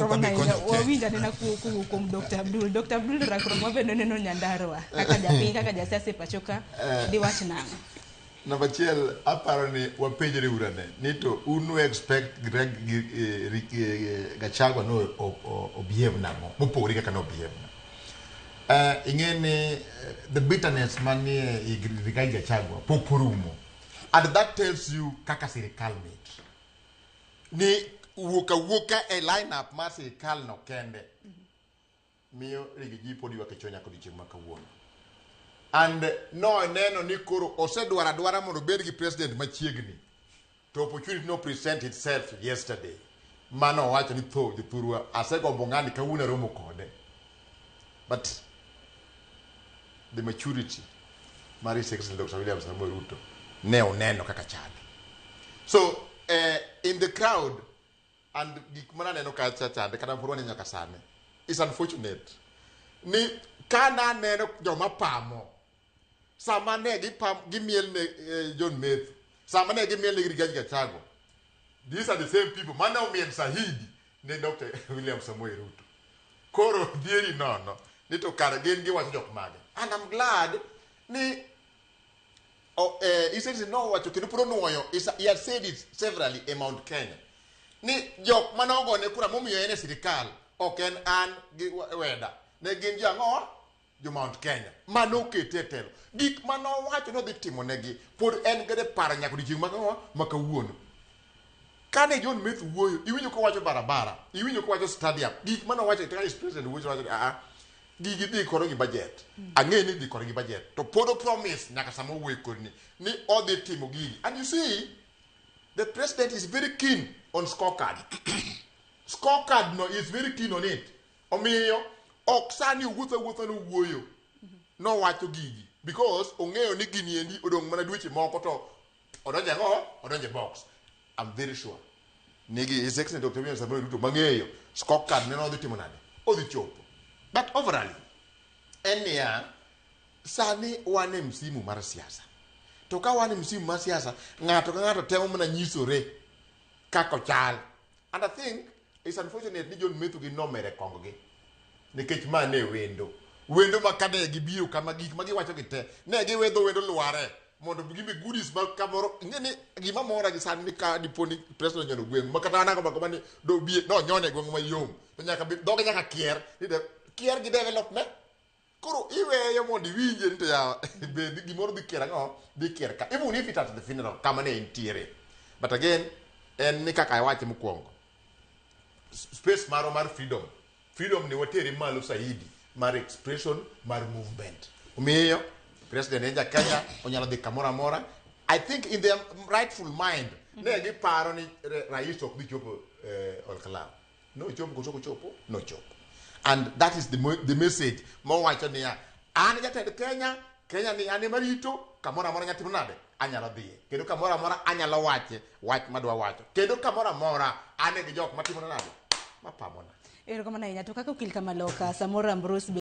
ok Erokamano wadhi ahinya. konyo Kenya. Wawinj anena kowuok kuom Dr. Abdul. Dr. Abdul, rakruok ma bende neno Nyandarua kaka japiny, kaka jasiasa e pacho ka, diwach nang'o? Namba achiel, aparo ni wapenjre urane ni to un nu expect Greg Gachagua no o behave nang'o mopogore kaka no behave na. Ing'e ni the bitterness manie i Rigathi Gachagua pok orumo. And that tells you kaka sirikal mit. Ni wuok awuoka e lineup mar sirikal no kende miyo Riggy G pod ywak e chuny nyaka odiochieng' ma kawuono. And no neno ni koro osedwaro adwara mondo obed gi president machiegni. To opportunity no present itself yesterday. Mano owacho ni tho jothurwa asegombo ng'ani kawuono aromo kode. But the maturity mar His Excellency Dr. William Samoei Ruto ne oneno kaka chal. So in the crowd and gik mana neno kacha chande kata pod waneno nyaka sani is unfortunate ni kana neno joma pamo sama ne gipam gimiel ne John Methu, sama ne gimiel ne Rigathi Gachagua, these are the same people mane omiel sahidi ne Dr. William Samoei Ruto. Koro dhieri nono ni to kare gin giwacho jok mage. And I'm glad ni oh, His Excellency nowacho kendo pod onuoyo, he has said it severally e Mount Kenya ni jok mane ogone kura momiyo en e sirikal ok en an gi weda ne gin jo ang'o, jo Mount Kenya mane okete e telo. Gik mane owacho ni odhi timo negi pod en godo e paro nyaka odiochieng' ma kawuono. Kane John Methu wuoyo, iwinjo kowacho barabara, iwinjo kowacho stadium, gik mane owacho kaka his president wuoyo wacho ni aa gigi dhi koro gi budget. Ang'e ni dhi koro gi budget. To pod o promise nyaka sama owuoyo kodni ni odhi timo gigi. And you see, the president is very keen on scorecard. Scorecard no is very keen on it. Omiyo ok sani owuotho awuotha nowuoyo nowacho gigi because ong'eyo ni gini endi odong' mana dweche moko to odonjo ang'o, odonjo e box. I'm very sure nigi His Excellency Dr. William Samoei Ruto mang'eyo scorecard ne odhi timo nade, odhi chopo. But overall en niya, sani wan e msimu mar siasa, to ka wan e msimu mar siasa, ng'ato ka ng'ato temo mana nyisore kaka ochal. And I think it's unfortunate ni John Methu gi nomere kong gi nikech ma ne wendo wendo ma kane gibiro kama gik ma giwacho gi te ne giwedho wendo lware mondo gimi goodies ma kamoro. Ing'e ni gima mora gi sani ni ka dipo ni president onyono gweng' ma kata an agombo agomba ni dobie nonyone e gweng' mayom to nyaka bed dhoge nyaka kier ni kier gi development. Koro iweyo mondo iwinje ni to yawa be gimoro dhi kier ang'o, dhi kier ka, even if it at the funeral kama ne entiere. But again en ni kaka awache mokwongo, space marwa mar freedom, freedom ni watere malo saidi mar expression mar movement. Omiyo president en ja Kenya, onyalo dhi kamoro amora. I think in their rightful mind ne giparo ni rais ok dhi chopo Olkalau. Nochopo koso kochopo? Nochopo. And that is the message mowacho niya, an jatend Kenya, Kenya ni an ema rito, kamoro amora anyalo timo nade? Anyalo dhiye. Kendo kamoro amora anyalo wache wach madwa wacho. Kendo kamoro amora an gi jok matimo nade? Mapamona. Erokamano ahinya. To kaka okil kamaloka, Samora Ambrose.